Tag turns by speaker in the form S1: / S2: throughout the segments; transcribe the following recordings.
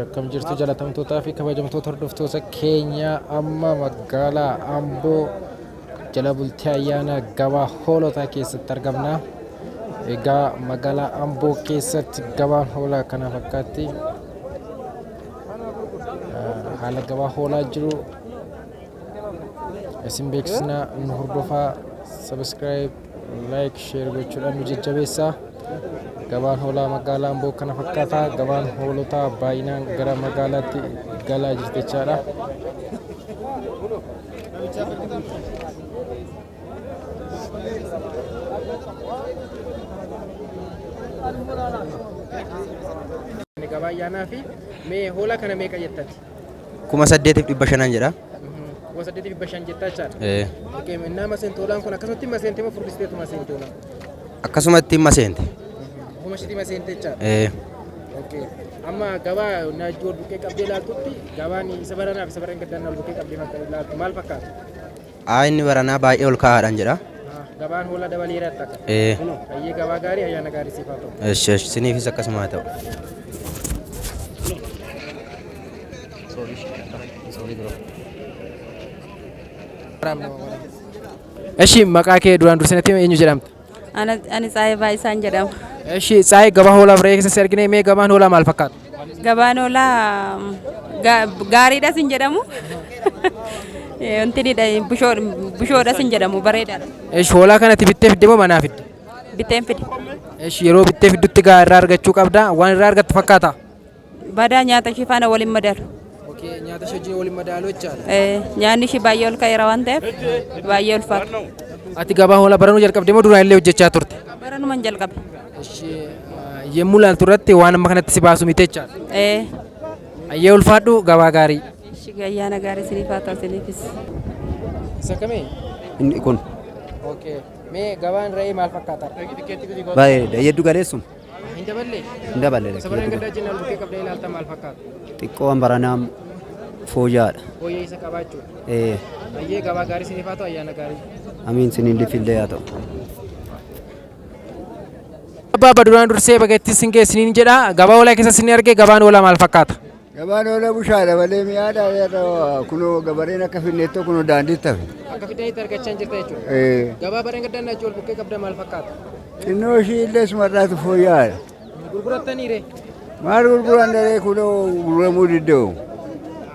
S1: Akkam jirtu jaalatamtootaa fi kabajamtoota hordoftoota keenya amma magaalaa Amboo jala bultii ayyaana gabaa hoolotaa keessatti argamna. Egaa magaalaa Amboo keessatti gabaan hoolaa kana fakkaatti. Haala gabaa hoolaa jiru isin beeksisna nu hordofaa subscribe like share gochuudhaan nu jajjabeessaa. Gabaan hoolaa magaalaa Amboo kana fakkaata. Gabaan hoolotaa baay'inaan gara magaalaatti galaa jirti jechaadha. Gabaa ayyaanaa fi mee hoolaa kana meeqa jettati?
S2: 8500 jedha.
S1: 8500 jettaa jechaadha.
S2: Ee.
S1: Okay, innaa maseente hoolaan kun akkasumatti maseente moo furdisteetu maseente hoolaan?
S2: Akkasumatti maseente.
S1: Ofuma isheetii maseente jechaadha.
S2: Ee.
S1: Okay. Amma gabaa naajjoo ol bukkee qabdee ilaaltutti gabaan isa baranaaf isa baran gaddaan ol bukkee qabdee ilaaltu maal fakkaata?
S2: Aa inni baranaa baay'ee ol ka'aadhaan jedha.
S1: Gabaan hoolaa dabaleera akka.
S2: Ee.
S1: Baay'ee gabaa gaarii ayyaana gaarii siif haa ta'u.
S2: Esh esh siniifis akkasuma haa ta'u.
S1: Eshi maqaa kee duraan dursinatti eenyu jedhamta?
S3: Ani Tsaayee Baay'isaan jedhama.
S1: Eshi Tsaayee gabaa hoolaa biree keessatti argine mee gabaan hoolaa maal fakkaata?
S3: Gabaan hoolaa gaariidhas hin jedhamu. Wanti bushoodhas hin jedhamu bareedaadha.
S1: Eshi hoolaa kanatti bittee fidde moo manaa fidde?
S3: Bitteen fide.
S1: Eshi yeroo bittee fiddutti gaa irraa argachuu qabda waan irraa argattu fakkaata?
S3: Badaa nyaata ishee faana waliin madaalu.
S1: Okay, nyaata ishee wajjin waliin madaalu jechaadha.
S3: Nyaanni ishee baay'ee ol ka'eera waan ta'eef baay'ee ulfaata.
S1: Ati gabaa hoolaa baranuu jalqabde moo duraan illee hojjechaa turte?
S3: Baranuman jalqabe.
S1: Eshi yemmuu ilaaltu irratti waan amma kanatti si baasu miti jechaadha.
S3: Ee.
S1: Ayyee ulfaadhu gabaa gaarii.
S3: Ishi ayyaana gaarii isiniif haa ta'u isiniifis.
S1: Isa kamii?
S4: Inni kun
S1: Okay. Mee gabaan re'ee maal fakkaata?
S4: baay'eedha. Yeddu galeessuma.
S1: Hin daballee?
S4: Hin daballe.
S1: Isa baraan gaddaa jennaan bukkee qabdee ilaalta maal fakkaata?
S4: Xiqqoon baranaa fooyya'aadha.
S1: Fooyyee isa qabaachuudha.
S4: Ee,
S1: Ayyee gabaa gaarii isiniif haa ta'u ayyaana gaarii.
S4: amiin siniin lifillee haa ta'u.
S1: Abbaa duraan dursee baga itti sin geessiniin jedha. Gabaa hoolaa keessa sin arge gabaan hoolaa maal fakkaata?
S5: Gabaan hoolaa bushaadha malee mi'aadha kunoo gabareen akka finneettoo kunoo daandiitti hafe.
S1: Akka fidanitti argachaa hin jirta jechuudha.
S5: Ee,
S1: Gabaa baraan gaddaa naachuu ol bukkee qabda maal fakkaata?
S5: Xinnoo ishii illee sumarraatu fooyya'aadha.
S1: Gurgurattaniire.
S5: Maal gurguran daree kunoo gurguramuu didda'u.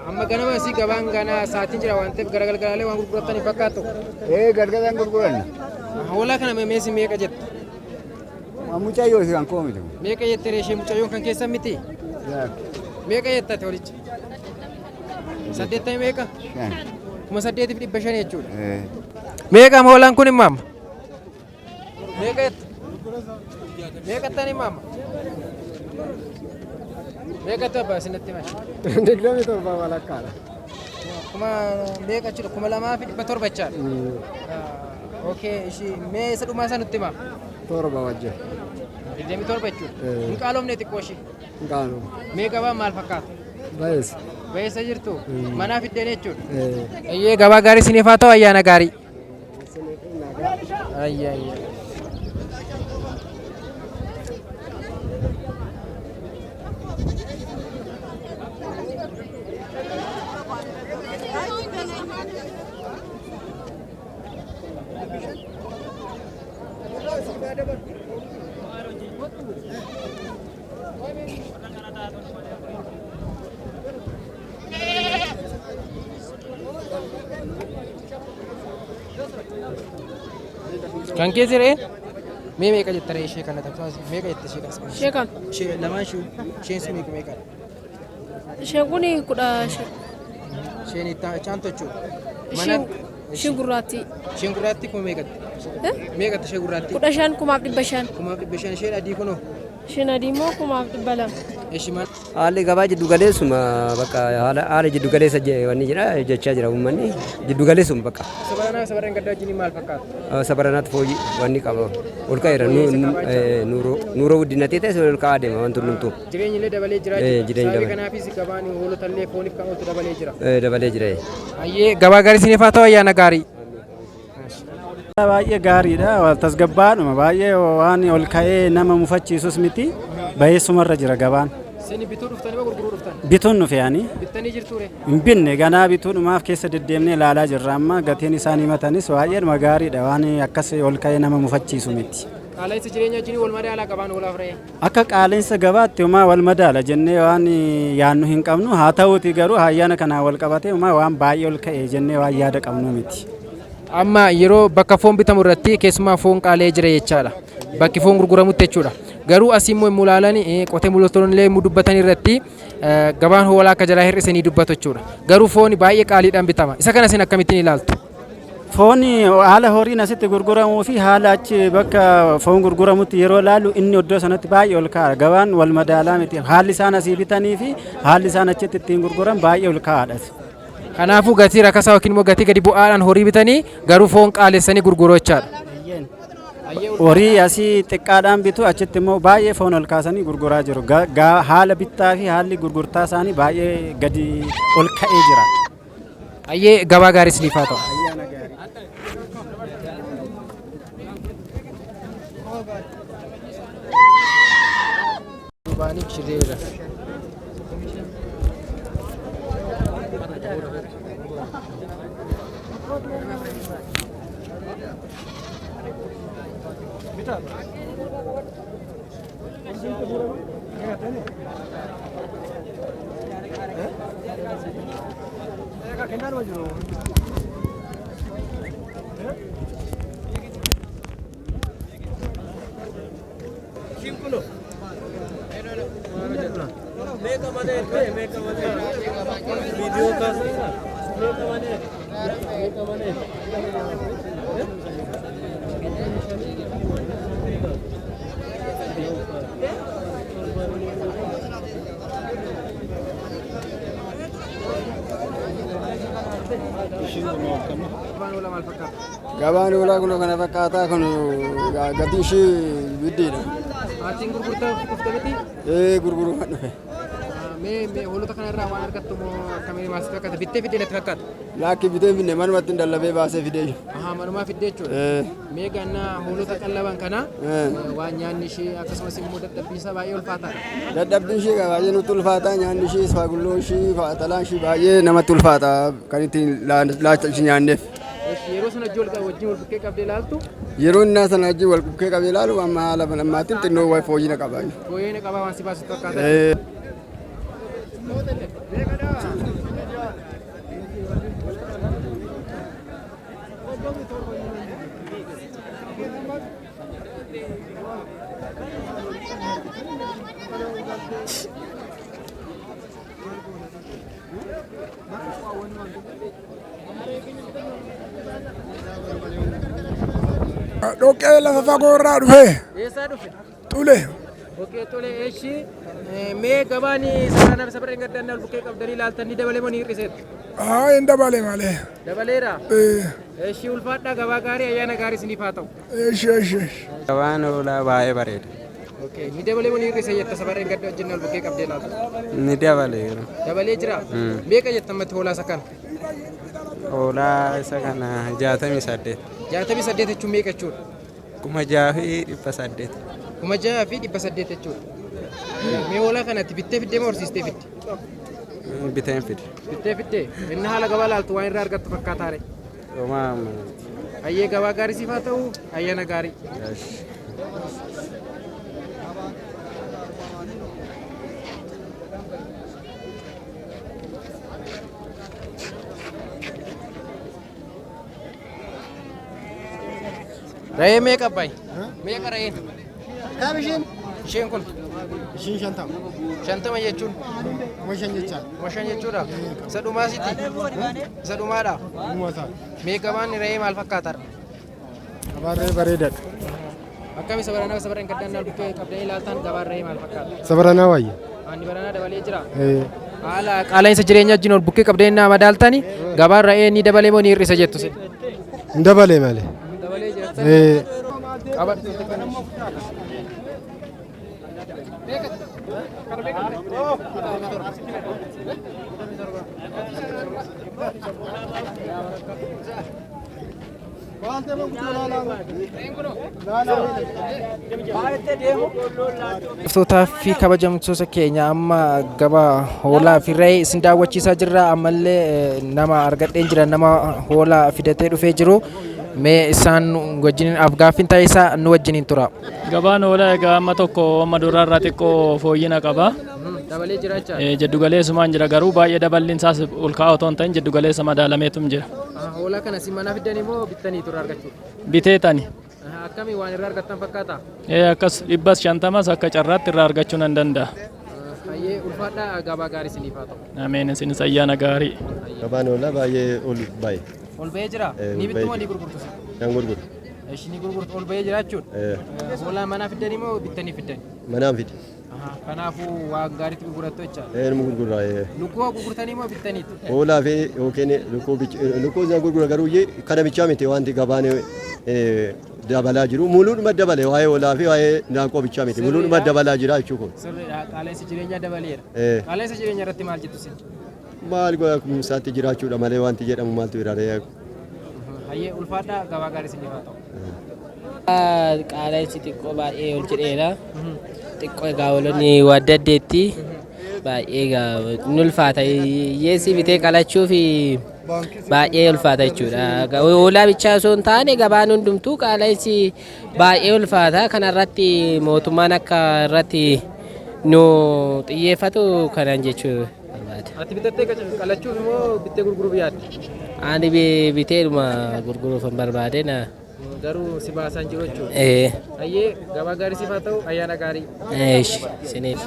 S1: Amma ganama asii gabaan ganaa sa'aatiin jira waan ta'eef gara galgalaalee waan gurgurattaniif fakkaatu.
S5: Ee galgalaan gurguran.
S1: Hoolaa kana meessi meeqa jette?
S5: Mucayyoo kan koo miti.
S1: Meeqa jette reeshee mucayyoon kan keessan miti? Meeqa jettate holicha? 80 meeqa? 8500 jechuudha. Meeqa hoolaan kun immoo amma? Meeqa jette? Meeqa ta'an immoo amma? Meeqa ta'e abbaa isinitti hima?
S6: 27 walakkaadha.
S1: Kuma meeqa jechuudha? 2700 jechaadha. Okay, ishii mee isa dhumaa isa nutti hima?
S6: 7 wajjin.
S1: 27 jechuudha. Hin qaaloomne xiqqoo ishii.
S6: Hin qaalomne.
S1: Mee gabaan maal fakkaata?
S6: Bayeessa.
S1: Bayeessa jirtu? Manaa fiddeen jechuudha. Ayyee gabaa gaarii isiniif haa ta'u ayyaana gaarii. Ayyee ayyee. Kan keessa re'een mee meeqa jetta re'ee ishee kana takka meeqa jetta ishee kana?
S7: Ishee kam?
S1: Ishee lamaan ishee isheen sun meeqa meeqa?
S7: Isheen kun 15.
S1: Isheen itti chaantu jechuudha.
S7: Isheen isheen gurraattii.
S1: Isheen gurraattii kuma meeqatti? Meeqatti ishee gurraattii?
S7: 15 5,500.
S1: 5,500 isheen adii kunoo?
S7: Isheen adii immoo 2,200.
S1: Ishii maal?
S4: Haalli gabaa jiddu galeessuma bakka haala jiddu galeessa wanni jedha jechaa jira uummanni jiddu galeessuma bakka.
S1: Sabaranaa sabaran gaddaa wajjin maal fakkaata?
S4: Sabaranaatti fooyyi wanni qaba ol ka'eera nuuroo guddinatee ta'e ol ka'aa deema wanti hundumtuu.
S1: Jireenyi illee dabalee jira.
S4: Jireenyi
S1: Sababii
S4: dabalee.
S1: kanaafis gabaan hoolota illee fooniif kan ooltu dabalee jira.
S4: Dabalee jira.
S1: Ayyee gabaa gaarii isiniif haa ta'u ayyaana gaarii.
S6: Baay'ee gaariidha. Tasgabbaadhuma baay'ee waan ol ka'ee nama mufachiisus miti.
S8: Bayeessumarra jira gabaan.
S1: Isin bituu dhuftanii moo gurguruu dhuftan?
S8: Bituun nufe ani.
S1: Bittanii jirtuure?
S8: Hin binne, ganaa bituudhumaaf keessa deddeemnee ilaalaa jirra. Amma gatiin isaan himatanis baay'eedhuma gaariidha, waan akkas ol ka'ee nama mufachiisu miti.
S1: Qaala'insa jireenya wajjin wal madaalaa gabaan hoolaaf re'ee?
S8: Akka qaala'insa gabaatti homaa wal madaala jennee waan yaannu hin qabnu. Haa ta'uuti garuu ayyaana kanaan wal qabatee homaa waan baay'ee ol ka'e jennee waan yaada qabnu miti.
S1: Amma yeroo bakka foon bitamu irratti keessumaa foon qaala'ee jira jechaadha. Bakki foon gurguramutti jechuudha. Garuu asii immoo yommuu ilaalan, qotee bultoonni illee yommuu dubbatan irratti gabaan hoolaa akka jalaa hir'isanii dubbatu jechuudha. Garuu foon baay'ee qaaliidhaan bitama. Isa kana isin akkamittiin ilaaltu?
S8: Foon haala horiin asitti gurguramuu fi haala achi bakka foon gurguramutti yeroo ilaalu, inni iddoo sanatti baay'ee ol ka'a. Gabaan wal madaalaa miti. Haalli isaan asii bitanii fi haalli isaan achitti ittiin gurguran baay'ee ol ka'aadha.
S1: Kanaafuu gatii rakasaa yookiin immoo gatii gadi bu'aadhaan horii bitanii garuu foon qaalessanii gurguru jechaadha.
S8: Horii asii xiqqaadhaan bitu, achitti immoo baay'ee foon ol kaasanii gurguraa jiru. Haala bittaa fi haalli gurgurtaa isaanii baay'ee gadi ol ka'ee jira.
S1: Ayyee, gabaa gaarii isiniif haa ta'u. Dubaaniif shireera.
S6: Gabaan hoolaa kun kana fakkaataa, kun gatii ishii biddiidha.
S1: Maatiin gurgurtaa dhufte miti?
S6: Ee, gurguruu kan dhufe.
S1: Mee hoolota kana irraa waan argattu moo akkamii, maal sitti fakkaata? Bittee fiddee natti fakkaata.
S6: Laakki, bitee finne, manumatti hin dallabee baasee fidee.
S1: Ahaa, manumaa fiddee jechuudha.
S6: Ee.
S1: Mee gannaa hoolota qallaban kana
S6: Ee.
S1: waan nyaanni ishee akkasumas immoo dadhabbiin isaa baay'ee ulfaataadha.
S6: Dadhabbiin ishee baay'ee nutti ulfaata. Nyaanni ishii, faagulloo ishii, talaan ishii baay'ee namatti ulfaata kan ittiin laacha ishii nyaanneef.
S1: Yeroo sana wajjin wal bukkee qabdee ilaaltu?
S6: Yeroo inni sana wajjin wal bukkee qabee ilaalu, amma haala ammaatiin xinnoo fooyyina qaba.
S1: Fooyyina qabaa waan si baasitu fakkaata.
S6: Ee.
S9: Dhoqqee lafa fagoo irraa dhufe.
S1: Eessaa dhufe?
S9: Xule.
S1: Okee, tole, eeshi. Mee gabaan sarara nama sabara hin gaddaannaa wal bukkee qabdanii ilaaltan ni dabalee moo ni hir'iseetu?
S9: Haa, hin dabale malee.
S1: Dabaleera?
S9: Ee.
S1: Eeshi, ulfaadhaa, gabaa gaarii, ayyaana gaarii isiniif haa ta'u.
S9: Eeshi, eeshi, eeshi.
S10: Gabaan hoolaa baay'ee bareeda.
S1: Okee, ni dabalee moo ni hir'ise jetta sabara hin gadda wajjin wal bukkee qabdee ilaaltu?
S10: Ni dabaleera.
S1: Dabalee jira? Meeqa jetta ammatti hoolaa isa kana?
S10: Hoolaa isa kana 68.
S1: 68 jechuun meeqa jechuudha?
S10: 6,800.
S1: 6,800 jechuudha. Mee hoolaa kanatti bittee fiddee moo horsiistee fidde?
S10: Biteen fide.
S1: Bittee fiddee? Inni haala gabaa laaltu waan irraa argattu fakkaataare.
S10: Homaa amma.
S1: Ayyee, gabaa gaarii siif haa ta'u, ayyaana gaarii. Re'ee meeqa abbaay? Meeqa re'een?
S6: Kam isheen?
S1: Isheen kun?
S6: Ishiin 50.
S1: 50 jechuun?
S6: 5,000 jechaa.
S1: 5,000 jechuudha. Isa dhumaa sitti? Isa dhumaadha?
S6: Dhuma isaa.
S1: Mee gabaan re'ee maal fakkaata?
S6: Gabaan re'ee bareedaadha.
S1: Akkami, sabaranaa sabaran gaddaan bukkee qabdanii ilaaltan gabaan re'ee maal fakkaata?
S6: Sabaranaa wayya.
S1: Anni baranaa dabalee jira.
S6: Ee.
S1: Haala qaala'insa jireenyaa wajjin ol bukkee qabdanii naa madaaltani gabaan re'ee ni dabalee moo ni hir'isa jettu sin?
S6: Hin dabalee malee.
S1: Dabalee jira.
S6: Ee.
S1: Qaba. Hordoftoota fi kabajamtoota keenya amma gabaa hoolaa fi re'ee isin daawwachiisaa jirra. Ammallee nama argadheen jira, nama hoolaa fidatee dhufee jiru. Mee isaan wajjiniin afgaaffiin taasisaa, nu wajjiniin tura.
S11: Gabaan hoolaa egaa amma tokko amma duraarraa xiqqoo fooyyina qaba.
S1: Dabalee jira jechaadha.
S11: Jiddu galeessumaan jira, garuu baay'ee daballiin isaas ol ka'aa otoo hin ta'in jiddu galeessa madaalameetum jira.
S1: Hoolaa kana si manaa fiddanii moo bittanii tura argachuu?
S11: Biteetani.
S1: Akkamii, waan irraa argattan fakkaata?
S11: Akkas 150s akka carraatti irraa argachuu nan danda'a.
S1: Hayyee, ulfaadhaa, gabaa gaarii isiniif haa ta'u.
S11: Ameen, isinis ayyaana gaarii.
S12: Gabaan hoolaa baay'ee ol bahe.
S1: Ol bahee jira? Ni bittu moo ni gurgurtu?
S12: Nan gurguru.
S1: Ishi ni gurgurtu, ol bahee jira jechuudha. Hoolaa manaa fiddanii moo bittanii fiddanii?
S12: Manaan fide.
S1: Kanaafuu waan gaariitti gurgurattu jechaadha.
S12: Numa gurgurraa.
S1: Lukkuu gurgurtanii moo bittaniitu?
S12: Hoolaa fi yookiin lukkuu isa gurgura, garuu kana bichaa miti wanti gabaan dabalaa jiru. Muluudhuma dabale, waa'ee hoolaa fi waa'ee daanqoo bichaa miti. Muluudhuma dabalaa jira jechuu kun.
S1: Sirriidha. Qaala'insi jireenyaa dabaleera. Qaala'insa jireenyaa irratti maal jettu isin?
S12: Maal godha, kunuunsaatti jiraachuudha malee wanti jedhamu maaltu jira?
S1: Hayyee, ulfaadhaa, gabaa gaarii isiniif haa ta'u.
S13: Qaala'insi xiqqoo baay'ee ol jedheera. Xiqqoo egaa hoolonni adda addeetti baay'ee egaa ni ulfaata. Hiyyeessi bitee qalachuuf baay'ee ulfaata jechuudha. Hoolaa bichaa osoo hin taane gabaan hundumtuu qaala'insi baay'ee ulfaata. Kanarratti mootummaan akka irratti nu xiyyeeffatu kanan jechuu barbaada.
S1: Ati bitattee qalachuuf moo bittee gurguruuf yaadde?
S13: Ani biteedhuma gurguruuf hin barbaade na.
S1: Garuu si baasaan jiru jechuudha.
S13: Ee.
S1: Hayyee, gabaa gaarii siif haa ta'u, ayyaana gaarii.
S13: Eesh, isiniif.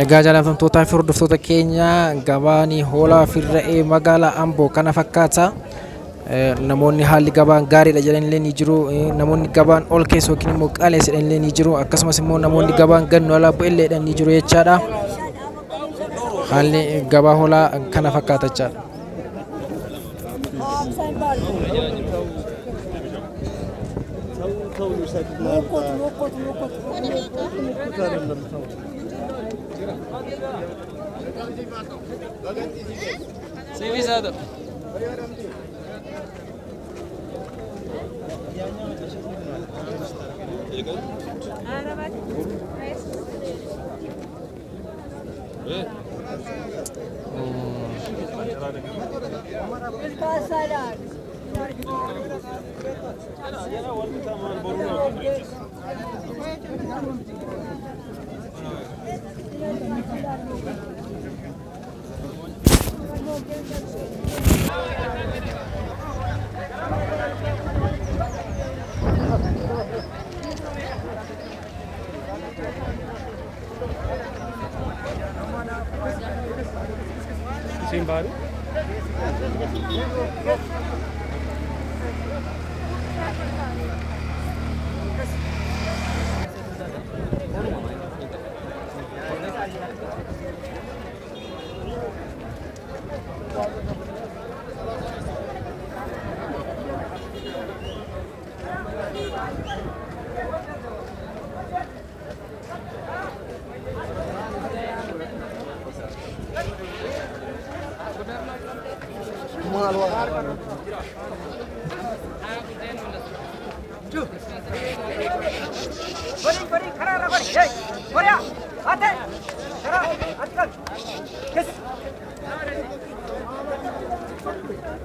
S1: Egaa jaallatamtootaa fi hordoftoota keenya, gabaan hoolaa fi re'ee magaalaa Amboo kana fakkaata. Namoonni haalli gabaan gaariidha jedhanillee ni jiru. Namoonni gabaan ol keessa yookiin immoo qaalessa jedhanillee ni jiru. Akkasumas immoo namoonni gabaan gannu alaa bu'ellee jedhan ni jiru jechaadha. Haalli gabaa hoolaa kana fakkaata jechaadha.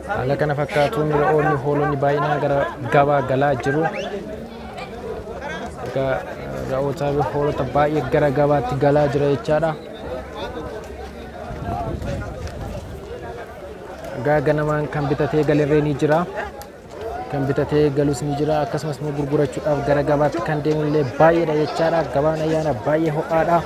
S1: Haala kana fakkaatuun re'oonni, hoolonni baay'inaan gara gabaa galaa jiru. Egaa re'ootaa fi hoolota baay'ee gara gabaatti galaa jira jechaadha. Egaa ganamaan kan bitatee galerree ni jira. Kan bitatee galus ni jira. Akkasumas immoo gurgurachuudhaaf gara gabaatti kan deemu illee baay'eedha jechaadha. Gabaan ayyaana baay'ee ho'aadha.